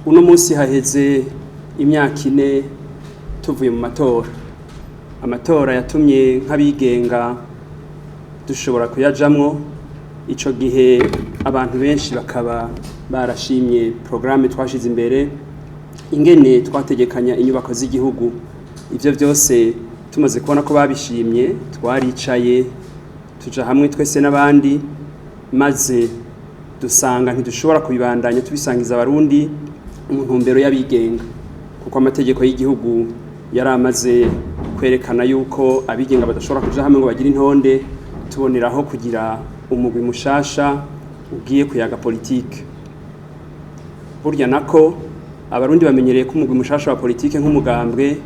Uno munsi haheze imyaka 4 tuvuye mu matora. Amatora yatumye nk'abigenga dushobora kuyajamwo. Ico gihe abantu benshi bakaba barashimye programme twashize imbere, ingene twategekanya inyubako z'igihugu. Ivyo byose tumaze kubona ko babishimye, twaricaye tuja hamwe twese n'abandi, maze dusanga ntidushobora kubibandanya tubisangiza Abarundi mu ntumbero y'abigenga, kuko amategeko y'igihugu yari amaze kwerekana yuko abigenga badashobora kuja hamwe ngo bagire intonde. Tuboneraho kugira umugwi mushasha ugiye kuyaga politike. Burya nako Abarundi bamenyereye ko umugwi mushasha wa politike nk'umugambwe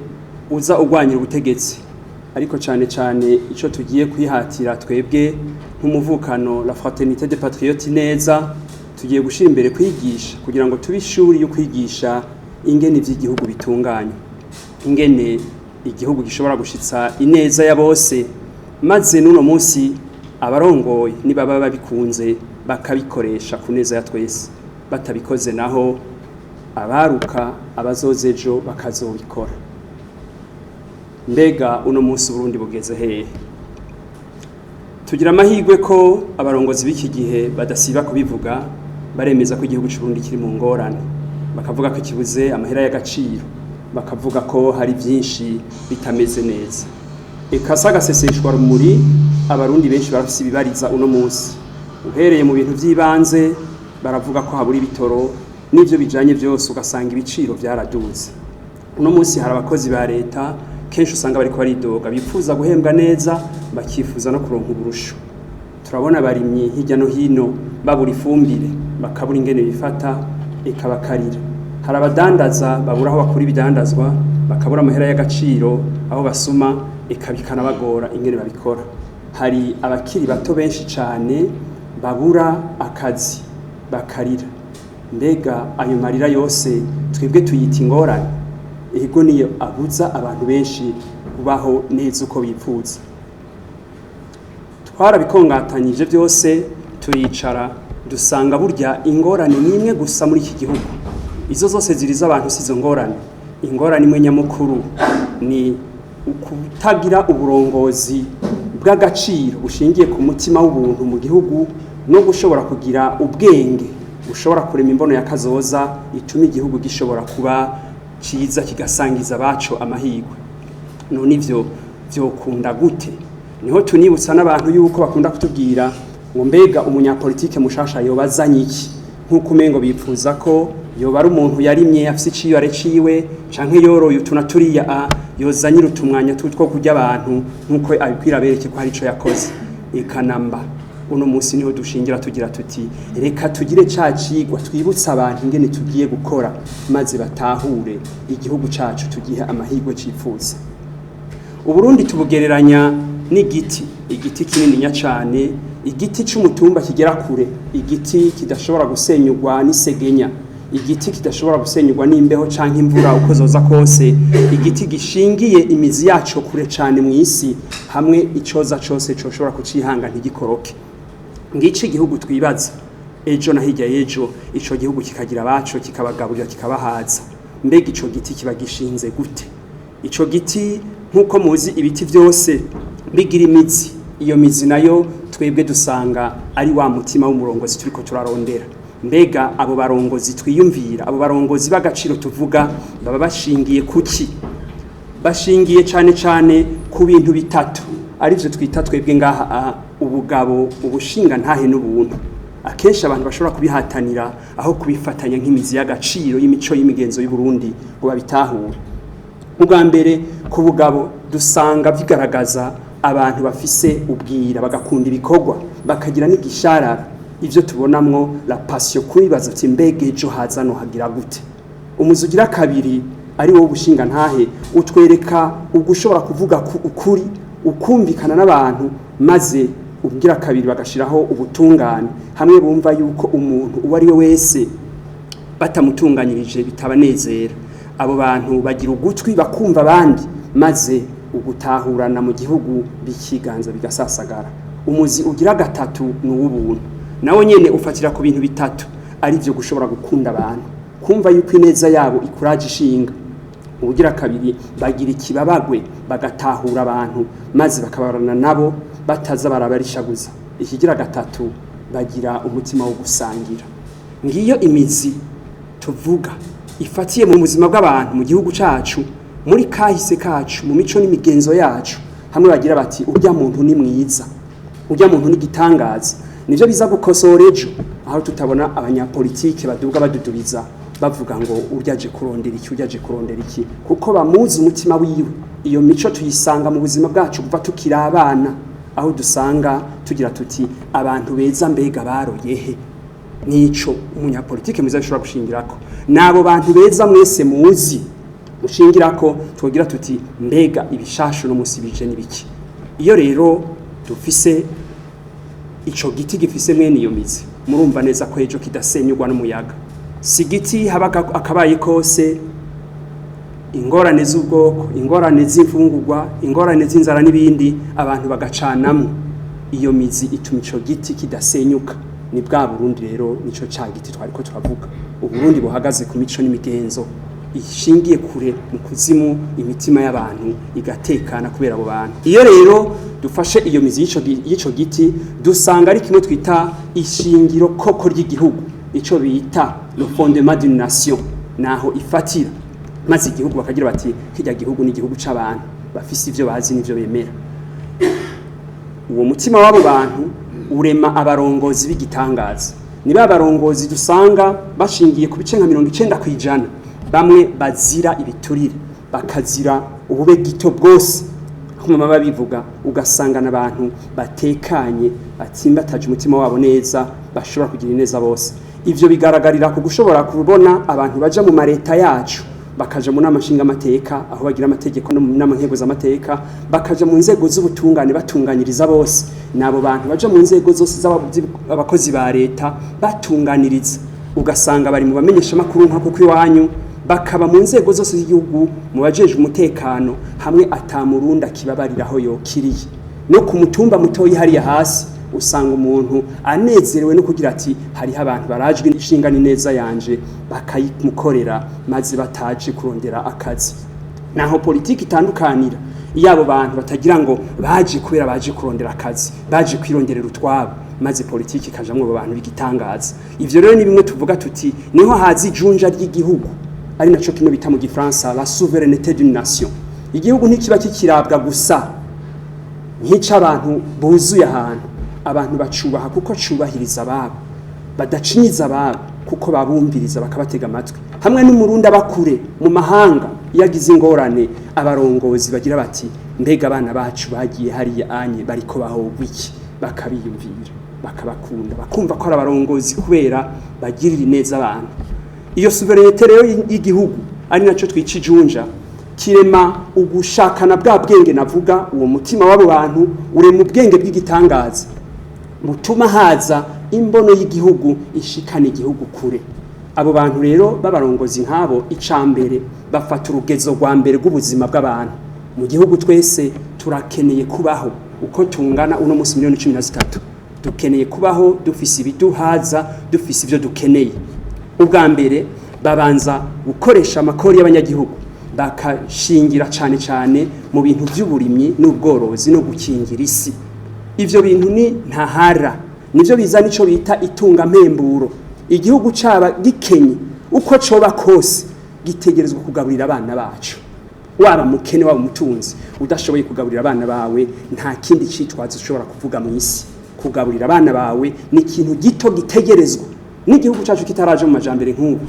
uza ugwanyira ubutegetsi, ariko cane cane ico tugiye kwihatira twebwe nk'umuvukano, la Fraternité des Patriotes neza, tugiye gushira imbere kwigisha, kugira ngo tube ishuri yo kwigisha ingene ivy'igihugu bitunganye, ingene igihugu gishobora gushitsa ineza ya bose, maze n'uno munsi abarongoye nibaba babikunze bakabikoresha ku neza ya twese, batabikoze naho abaruka abazoza ejo bakazobikora. Mbega uno munsi Burundi bugeze hehe? Tugira amahirwe ko abarongozi b'iki gihe badasiba kubivuga, baremeza ko igihugu c'Uburundi kiri mu ngorane, bakavuga ko kibuze amahera y'agaciro, bakavuga ko hari byinshi bitameze neza. Eka si agaseseshwa rumuri, Abarundi benshi barafise ibibariza uno munsi. Uhereye mu bintu vy'ibanze, baravuga ko habura ibitoro n'ivyo bijanye byose, ugasanga ibiciro vyaraduze. Uno munsi hari abakozi ba leta kenshi usanga bariko baridoga, bifuza guhembwa neza, bakifuza no kuronka uburusho. Turabona abarimyi hirya no hino babura ifumbire, bakabura ingene bifata, eka bakarira. Hari abadandaza babura aho bakura ibidandazwa, bakabura amahera y'agaciro aho basuma, eka bikanabagora ingene babikora. Hari abakiri bato benshi cane babura akazi, bakarira. Mbega ayo marira yose twebwe tuyita ingorane? Ego, niyo abuza abantu benshi kubaho neza uko bipfuza. Twarabikongatanyije byose, turicara, dusanga burya ingorane ni imwe gusa muri iki gihugu. Izo zose ziriza abantu si izo ngorane. Ingorane imwe nyamukuru ni ukutagira uburongozi bw'agaciro bushingiye ku mutima w'ubuntu mu gihugu, no gushobora kugira ubwenge bushobora kurema imbono ya kazoza ituma igihugu gishobora kuba ciza, kigasangiza abaco amahirwe. None ivyo vyokunda gute? Niho tunibutsa n'abantu yuko bakunda kutubwira ngo mbega umunyapolitike mushasha yobazanye iki, nk'uko umengo bipfuza ko yoba ari umuntu yarimye afise iciyare ciwe, canke yoroye utu na turiya, a yozanyira utumwanya two kurya abantu, nk'uko abikwira bereke ko hari ico yakoze. Eka namba. Uno munsi niho dushingira tugira tuti reka tugire ca cigwa, twibutse abantu ingene tugiye gukora, maze batahure igihugu cacu, tugihe amahirwe cipfuza. Uburundi tubugereranya n'igiti, igiti kinininya cane, igiti c'umutumba kigera kure, igiti kidashobora gusenyurwa n'isegenya, igiti kidashobora gusenyurwa n'imbeho canke imvura uko zoza kose, igiti gishingiye imizi yaco kure cane mw'isi, hamwe icoza cose coshobora kucihanga ntigikoroke. Ngici igihugu twibaza ejo na hirya y'ejo, ico gihugu kikagira abaco, kikabagaburira, kikabahaza. Mbega ico giti kiba gishinze gute? Ico giti, nk'uko muzi ibiti byose bigira imizi, iyo mizi nayo twebwe dusanga ari wa mutima w'umurongozi turiko turarondera. Mbega abo barongozi twiyumvira, abo barongozi b'agaciro tuvuga, baba bashingiye kuki? Bashingiye cane cane ku bintu bitatu, arivyo twita twebwe ngaha ubugabo, ubushinga ntahe n'ubuntu. Akenshi abantu bashobora kubihatanira aho kubifatanya nk'imizi y'agaciro y'imico, y'imigenzo y'Uburundi, ngo babitahure. Ubwa mbere, ku bugabo, dusanga bigaragaza abantu bafise ubwira, bagakunda ibikorwa, bakagira n'igisharara, ivyo tubonamwo la passion, kubibaza uti mbega ejo haza no hagira gute? Umuzi ugira kabiri, ari wowe ubushinga ntahe, utwereka ugushobora kuvuga ukuri, ukumvikana n'abantu, maze ubugira kabiri bagashiraho ubutungane, hamwe bumva yuko umuntu uwo ari we wese batamutunganyirije bitabanezera. Abo bantu bagira ugutwi bakumva abandi, maze ugutahurana mu gihugu bikiganza, bigasasagara. Umuzi ugira gatatu ni uw'ubuntu, nawo nyene ufatira ku bintu bitatu, ari byo gushobora gukunda abantu. Kumva yuko ineza yabo ikuraje ishinga. Ubugira kabiri, bagira ikibabagwe, bagatahura abantu maze bakabarana nabo bataza barabarishaguza. Ikigira gatatu, bagira umutima wo gusangira. Ngiyo imizi tuvuga ifatiye mu buzima bw'abantu mu gihugu cacu, muri kahise kacu, mu mico n'imigenzo yacu, hamwe bagira bati: "Urya muntu ni mwiza, urya muntu ni gitangaza." Nivyo biza gukosora ejo aho tutabona abanyapolitike baduga badudubiza bavuga ngo urya aje kurondera iki, urya aje kurondera iki, kuko bamuzi umutima wiwe. Iyo mico tuyisanga mu buzima bwacu kuva tukiri abana, aho dusanga tugira tuti: "Abantu beza mbega baroye he?" Nico umunyapolitike mwiza ashobora gushingirako. Nabo bantu beza mwese muzi mushingirako, twogira tuti: "Mbega ibishashu no musi bije nibiki?" Iyo rero dufise ico giti gifise mwene iyo mizi, murumva neza ko ejo kidasenyurwa n'umuyaga. Si igiti haba akabaye kose, ingorane z'ubwoko, ingorane z'imfungurwa, ingorane z'inzara n'ibindi, abantu bagacanamwo. Iyo mizi ituma ico giti kidasenyuka. Ni bwa Burundi rero, nico ca giti twariko turavuga, Uburundi buhagaze ku mico n'imigenzo ishingiye kure mu kuzimu, imitima y'abantu igatekana kubera abo bantu. Iyo rero dufashe iyo mizi y'ico giti, dusanga ari kimwe twita ishingiro koko ry'igihugu, ico bita le fondement d'une nation, naho ifatira, maze igihugu bakagira bati: "Kirya gihugu ni igihugu c'abantu bafise ivyo bazi n'ivyo bemera." Uwo mutima w'abo bantu urema abarongozi b'igitangaza. Ni ba barongozi dusanga bashingiye ku bice nka 90%, bamwe bazira ibiturire, bakazira ubube gito bwose aho mama babivuga, ugasanga n'abantu batekanye, batsimbataje umutima wabo neza, bashobora kugira ineza bose. Ivyo bigaragarira ku gushobora kubona abantu baja mu mareta yacu, bakaja mu nama nshingamateka aho bagira amategeko, no mu nama nkenguzamateka, bakaja mu nzego z'ubutungane batunganyiriza bose. Nabo bantu baja mu nzego zose z'abakozi ba leta batunganiriza, ugasanga bari mu bamenyeshamakuru nka kuko iwanyu, bakaba mu nzego zose z'igihugu, mu bajejwe umutekano, hamwe atamurundi akibabariraho yokiriye. No ku mutumba mutoyi hariya hasi, usanga umuntu anezerewe no kugira ati: "Hariho abantu barajwe ishinga n'ineza yanje," bakayimukorera maze bataje kurondera akazi. Naho politiki itandukanira, iyo abo bantu batagira ngo baje kubera baje kurondera akazi, baje kwironderera utwabo, maze politiki ikajamwo abo bantu b'igitangaza. Ivyo rero ni bimwe tuvuga tuti niho haza ijunja ry'igihugu, ari naco kimwe bita mu gifaransa la souveraineté d'une nation. Igihugu ntikiba kikirabwa gusa nk'ic'abantu buzuye ahantu. Abantu bacubaha kuko cubahiriza ababo, badacinyiza ababo, kuko babumviriza, bakabatega amatwi. Hamwe n'Umurundi aba kure mu mahanga, iyo agize ingorane, abarongozi bagira bati: "Mbega abana bacu bagiye hariya anye bariko bahogwa iki?" Bakabiyumvira, bakabakunda, bakumva ko ari abarongozi kubera bagirira ineza abantu. Iyo souveraineté rero y'igihugu, ari naco twica ijunja, kirema ugushakana bwa bwenge navuga. Uwo mutima w'abo bantu urema ubwenge bw'igitangaza butuma haza imbono y'igihugu ishikana igihugu kure. Abo bantu rero b'abarongozi nk'abo, icambere bafata urugezo rwa mbere rw'ubuzima bw'abantu mu gihugu. Twese turakeneye kubaho uko tungana uno munsi, miliyoni 13, dukeneye kubaho dufise ibiduhaza, dufise ivyo dukeneye. Ubwa mbere babanza gukoresha amakori y'abanyagihugu, bakashingira cane cane mu bintu vy'uburimyi n'ubworozi no gukingira isi. Ivyo bintu ni ntahara, nivyo bizana ico bita itunga mpemburo. Igihugu caba gikenye uko coba kose, gitegerezwa kugaburira abana bacu. Waba mukene, waba umutunzi, udashoboye kugaburira abana bawe, nta kindi citwazo ushobora kuvuga mu isi. Kugaburira abana bawe ni ikintu gito gitegerezwa. N'igihugu cacu kitaraje mu majambere nk'ubu,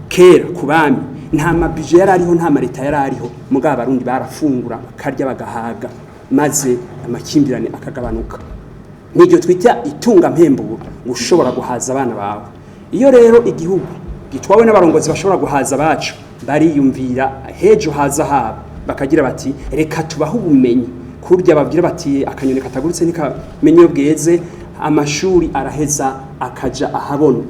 kera ku bami nta mabije yari ariho, nta mareta yari ariho, mugabo Abarundi barafungura, bakarya, bagahaga, maze amakimbirane akagabanuka. Niryo twita itunga mpemburo, ushobora guhaza abana bawe. Iyo rero igihugu gitwawe n'abarongozi bashobora guhaza abacu, bariyumvira hejo haza habo, bakagira bati: "Reka tubahe ubumenyi." Kurya babwira bati: "Akanyoni katagurutse ntikamenya iyo bweze." Amashuri araheza akaja ahabona,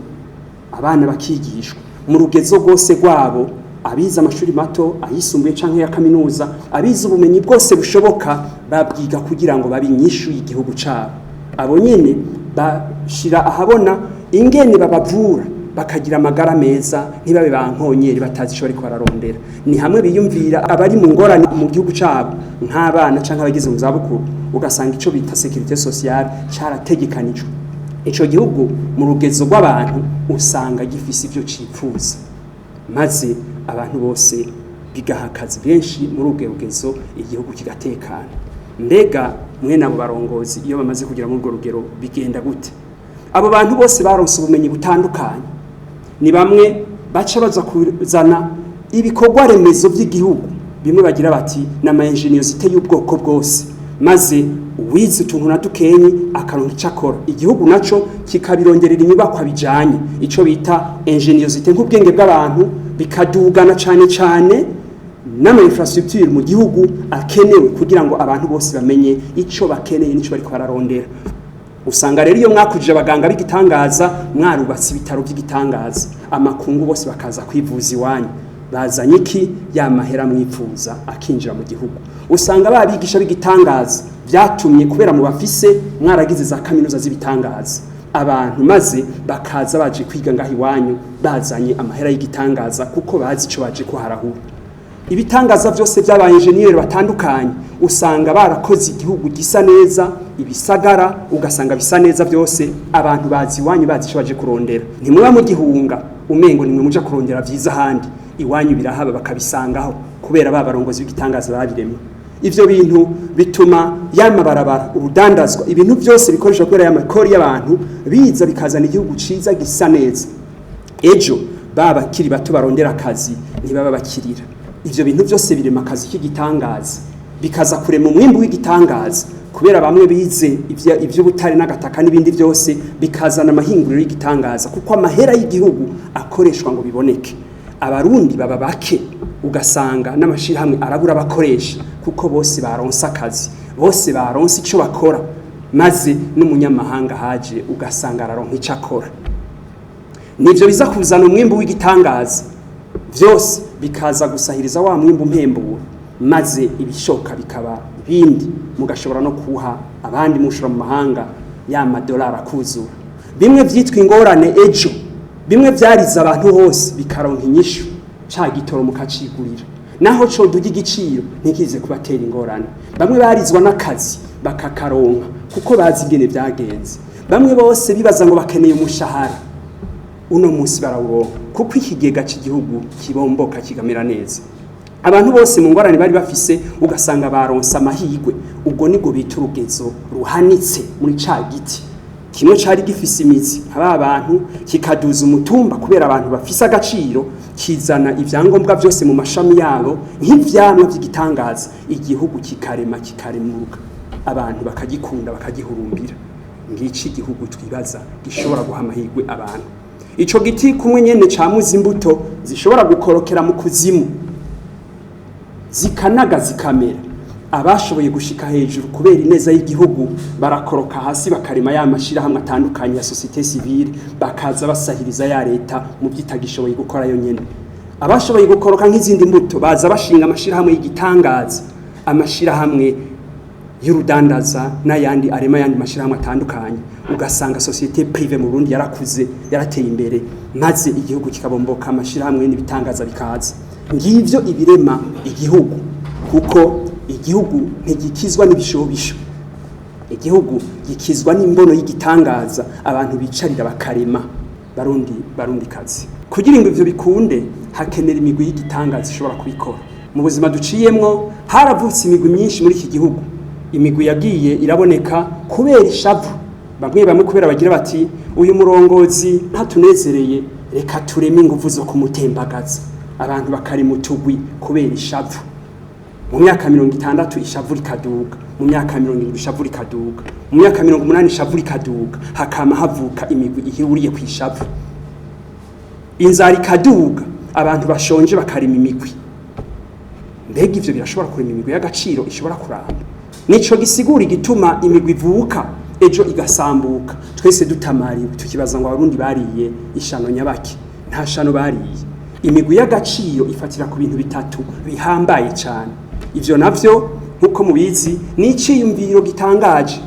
abana bakigishwa mu rugezo rwose rwabo, abize amashuri mato, ayisumbuye canke ya kaminuza, abize ubumenyi bwose bushoboka babwiga kugira ngo babe inyishu y'igihugu cabo. Abo nyene bashira ahabona ingene babavura. bakagira amagara meza, ntibabe bankonyeri batazi ico bariko bararondera. Ni hamwe biyumvira abari mu ngorane mu gihugu cabo, nk'abana canke abageze mu zabukuru, ugasanga ico bita sécurité sociale carategekanijwe. Ico gihugu mu rugezo rw'abantu usanga gifise ivyo cipfuza, maze abantu bose bigaha akazi benshi muri ubwo rugezo, igihugu kigatekana. Mbega mwene abo barongozi iyo bamaze kugera muri urwo rugero bigenda gute? Abo bantu bose baronse ubumenyi butandukanye, ni bamwe baca baza kuzana ibikorwa remezo by'igihugu. Bimwe bagira bati n'ama ingéniosité y'ubwoko bwose, maze uwize utuntu na dukenyi akaronka icyo akora, igihugu naco kikabirongerera inyubakwa bijanye ico bita ingéniosité, nk'ubwenge bw'abantu, bikadugana cane cane n'ama infrastructure mu gihugu akenewe kugira ngo abantu bose bamenye ico bakeneye n'ico bariko bararondera. Usanga rero iyo mwakujije abaganga b'igitangaza, mwarubatse ibitaro by'igitangaza, amakungu bose bakaza kwivuza iwanyu, bazanye iki? Ya mahera mwifuza akinjira mu gihugu. Usanga babigisha b'igitangaza byatumye kubera mu bafise mwaragize za kaminuza z'ibitangaza, abantu maze bakaza baje kwiga ngaho iwanyu, bazanye amahera y'igitangaza kuko bazi ico baje kuharahura. Ibitangaza byose by'aba enjeniyeri batandukanye usanga barakoze igihugu gisa neza, ibisagara ugasanga bisa neza byose, abantu bazi iwanyu bazi ico baje kurondera. Ntimuba mugihunga umengo nimwe muja kurondera vyiza ahandi, iwanyu birahaba bakabisangaho kubera ba barongozi b'igitangaza babiremye. Ivyo bintu bituma yamabarabara, urudandazwa, ibintu byose bikoreshwa kubera y'amakori y'abantu biza bikazana igihugu ciza gisa neza. Ejo baba bakiri bato barondera akazi ntibaba bakirira. Ivyo bintu byose birema akazi k'igitangaza, bikaza kurema umwimbu w'igitangaza kubera bamwe bize ivy'ubutare n'agataka n'ibindi byose, bikazana amahinguriro y'igitangaza kuko amahera y'igihugu akoreshwa ngo biboneke. Abarundi baba bake, ugasanga n'amashirahamwe arabura abakoresha kuko bose baronse akazi, bose baronse ico bakora, maze n'umunyamahanga haje ugasanga araronka ico akora. Nivyo biza kuzana umwimbu w'igitangaza, vyose bikaza gusahiriza wa mwimbu mpemburo, maze ibishoka bikaba ibindi, mugashobora no kuha abandi mushora mu mahanga, ya madolari akuzura. Bimwe vyitwa ingorane ejo, bimwe vyariza abantu hose, bikaronka inyishu, ca gitoro mukacigurira, naho coduga igiciro ntikize kubatera ingorane. Bamwe barizwa n'akazi bakakaronka kuko bazi ingene vyagenze. Bamwe bose bibaza ngo bakeneye umushahara, uno munsi barawuronka kuko ikigega cy'igihugu kibomboka kigamera neza. Abantu bose mu ngorane bari bafise ugasanga baronse amahirwe. Ubwo nibwo bita urugezo ruhanitse muri ca giti kimwe cari gifise imizi aba bantu, kikaduza umutumba kubera abantu bafise agaciro, kizana ivyangombwa byose mu mashami yabo nk'ivyamwa by'igitangaza, igihugu kikarema kikaremuruka, abantu bakagikunda bakagihurumbira. Ngici igihugu twibaza gishobora guha amahirwe abantu. Ico giti kumwe nyene camuza imbuto zishobora gukorokera mu kuzimu zikanaga zikamera, abashoboye gushika hejuru kubera ineza y'igihugu barakoroka hasi bakarema ya mashirahamwe atandukanye ya société civile, bakaza basahiriza ya leta mu byitagishoboye gukora yo nyene. Abashoboye gukoroka nk'izindi mbuto baza bashinga amashirahamwe y'igitangaza, amashirahamwe y'urudandaza n'ayandi arema ayandi mashirahamwe atandukanye, ugasanga société privée mu Burundi yarakuze, yarateye imbere, maze igihugu kikabomboka, amashirahamwe n'ibitangaza bikaza. Ngivyo ibirema igihugu, kuko igihugu ntigikizwa n'ibishobisho, igihugu gikizwa n'imbono y'igitangaza abantu bicarira bakarema. Barundi, Barundi kazi, kugira ngo ivyo bikunde hakenera imigwi y'igitangaza ishobora kubikora. Mu buzima duciyemwo haravutse imigwi myinshi muri iki gihugu. Imigwi yagiye iraboneka kubera ishavu, bamwe bamwe kubera bagira bati uyu murongozi ntatunezereye, reka tureme ingufu zo kumutembagaza. Abantu bakarema utugwi kubera ishavu. Mu myaka 60 ishavu rikaduga, mu myaka 70 ishavu rikaduga, mu myaka 80 ishavu rikaduga, hakama havuka imigwi ihuriye ku ishavu. Inzara ikaduga, abantu bashonje bakarema imigwi. Mbega ivyo birashobora kurema imigwi y'agaciro ishobora kuramba? Nico gisigura igituma imigwi ivuka ejo igasambuka, twese dutamariwe tukibaza ngo Abarundi bariye ishano nyabaki. Nta shano bariye. Imigwi y'agaciro ifatira ku bintu bitatu bihambaye cyane. Ivyo navyo nkuko mubizi ni iciyumviro gitangaje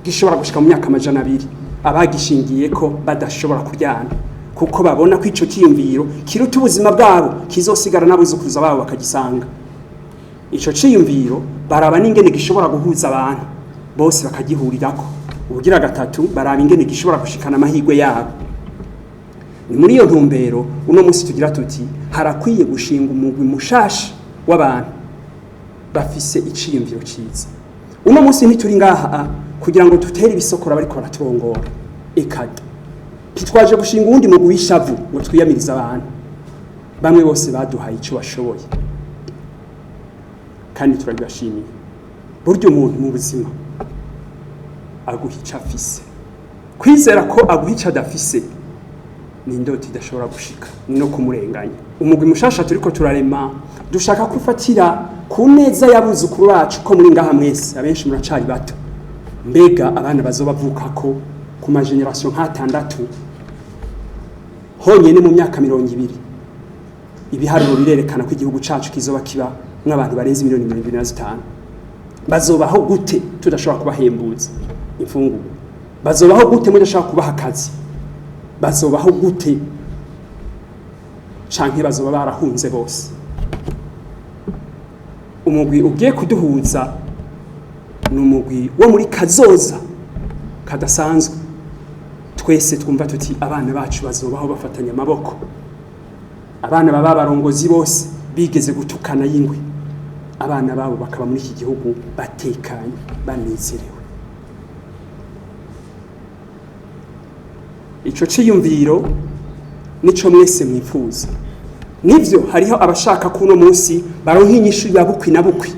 gishobora gushika mu myaka 200 abagishingiye ko badashobora kuryana. Kuko babona ko ico ciyumviro kiruta ubuzima bwabo, kizosigara n'abuzukuruza babo bakagisanga. Ico ciyumviro baraba n'ingene gishobora guhuza abantu bose bakagihurirako. Ubugira gatatu, baraba ingene gishobora gushikana amahirwe yabo. Ni muri iyo ntumbero uno munsi tugira tuti harakwiye gushinga umugwi mushasha w'abantu bafise iciyumviro ciza. Uno munsi ntituri ngaha kugira ngo dutere ibisokora bariko baraturongora, ekada ntitwaje gushinga uwundi mugwi w'ishavu ngo twiyamirize abantu. Bamwe bose baduhaye ico bashoboye kandi turabibashimiye. Burya umuntu mu buzima aguha ico afise. Kwizera ko aguha ico adafise ni indoto idashobora gushika, ni no kumurenganya. Umugwi mushasha turiko turarema dushaka kufatira ku neza y'abuzukuru bacu, ko muri ngaha mwese abenshi muracari bato. Mbega abana bazobavuka ko ku ma générations nk'atandatu honyene mu myaka 20, ibiharuro birerekana ko igihugu cacu kizoba kiba nk'abantu barenze miliyoni 25. Bazobaho gute tudashobora kubahembuza imfungurwa? Bazobaho gute mudashobora kubaha akazi? Bazobaho gute? Canke bazoba barahunze bose? Umugwi ugiye kuduhuza ni umugwi wo muri kazoza kadasanzwe. Twese twumva tuti abana bacu bazobaho bafatanya amaboko. Abana baba abarongozi bose bigeze gutukana y'ingwe, abana babo bakaba muri iki gihugu batekanye, banezerewe. Ico ciyumviro nico mwese mwifuza. Nivyo, hariho abashaka ko uno munsi baronka inyishu ya bukwi na bukwi,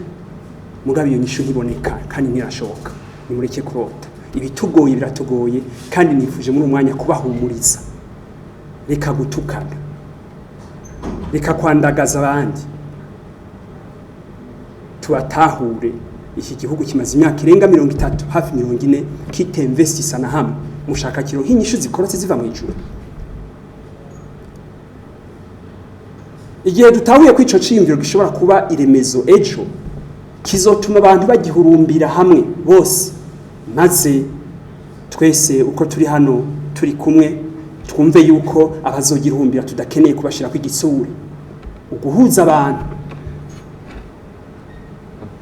mugabo iyo nyishu ntiboneka kandi ntirashoboka. Nimureke kurota. Ibitugoye biratugoye, kandi nifuje muri umwanya kubahumuriza. Reka gutukana, reka kwandagaza abandi, tubatahure. Iki gihugu kimaze imyaka irenga 30, hafi 40, kitinvestisa na hamwe. Mushaka kironka inyishu zikorotse ziva mu ijuru? Igihe dutahuye ko ico ciyumviro gishobora kuba iremezo ejo, kizotuma abantu bagihurumbira hamwe bose, maze twese uko turi hano turi kumwe twumve yuko abazogihurumbira tudakeneye kubashirako igitsure. Uguhuza abantu,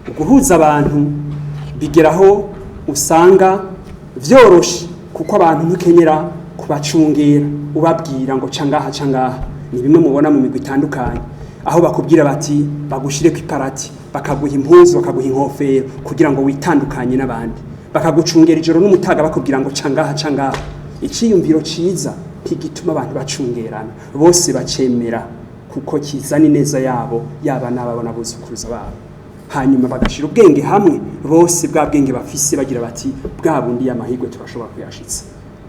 uguhuza abantu bigeraho usanga vyoroshe, kuko abantu ntukenyera kubacungera ubabwira ngo ca ngaha ca ngaha. Ni bimwe mubona mu migwi itandukanye, aho bakubwira bati bagushire ku iparati, bakaguha impuzu, bakaguha inkofero kugira ngo witandukanye n'abandi, bakagucungera ijoro n'umutaga bakubwira ngo ca ngaha ca ngaha. Iciyumviro ciza ntigituma abantu bacungerana, bose bacemera kuko kizana ineza yabo, yaba n'ababo n'abuzukuruza babo. Hanyuma bagashira ubwenge hamwe bose, bwa bwenge bafise, bagira bati bwa bundi y'amahirwe turashobora kuyashitsa.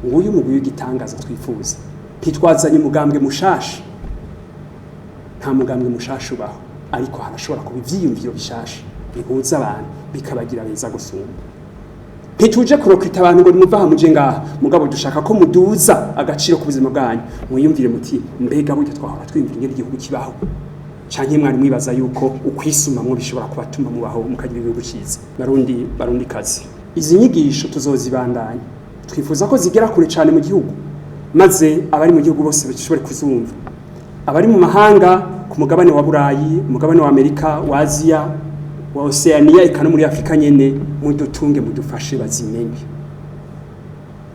Nguyu umugwi w'igitangaza twifuza. Ntitwazanye umugambwe mushasha, nta mugambwe mushasha ubaho, ariko harashobora kuba ivyiyumviro bishasha bihuza abantu bikabagira beza gusumba. Ntituje kurokita abantu ngo nimuva aha muje ngaha, mugabo dushaka ko muduza agaciro k'ubuzima bwanyu. Mwiyumvire muti mbega burya twahora twiyumvira ingene igihugu kibaho, canke mwari mwibaza yuko ukwisumamwo bishobora kubatuma mubaho mukagira igihugu ciza? Barundi, barundi kazi, izi nyigisho tuzozibandanya. Twifuza ko zigera kure cane mu gihugu, maze abari mu gihugu bose bashobore kuzumva. Abari mu mahanga, ku mugabane wa Burayi, umugabane wa Amerika, wa Aziya, wa Oceania, eka no muri Afrika nyene, mudutunge mudufashe bazimenye.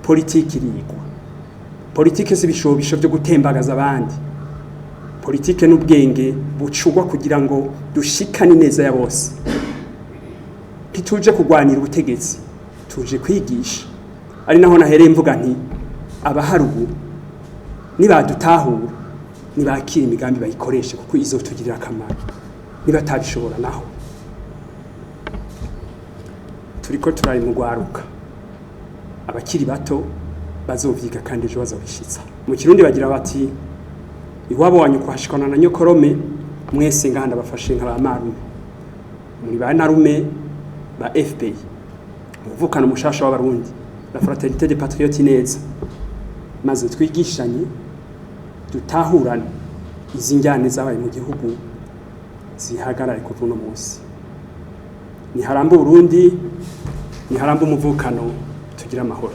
Politiki irigwa. Politike si ibishobisho vyo gutembagaza abandi. Politike n'ubwenge bucugwa kugira ngo dushikane ineza ya bose. Ntituje kugwanira ubutegetsi, tuje kwigisha. Ari naho nahereye mvuga nti abahari ubu nibadutahura, nibakira imigambi bayikoreshe kuko izotugirira akamaro. Nibatabishobora naho turiko turari mu gwaruka, abakiri bato bazovyiga kandi ejo bazobishitsa. Mu Kirundi bagira bati iwabo wanyu kuhashikana na nyokorome. Mwese ngaha ndabafashe nka ba marume, muri ba narume ba FPI, umuvukano mushasha w'Abarundi, la fraternité des patriotes neza, maze twigishanye, dutahurane. Izi njyane zabaye mu gihugu zihagarare kuva uno munsi. Niharamba Uburundi, niharamba umuvukano, tugira amahoro.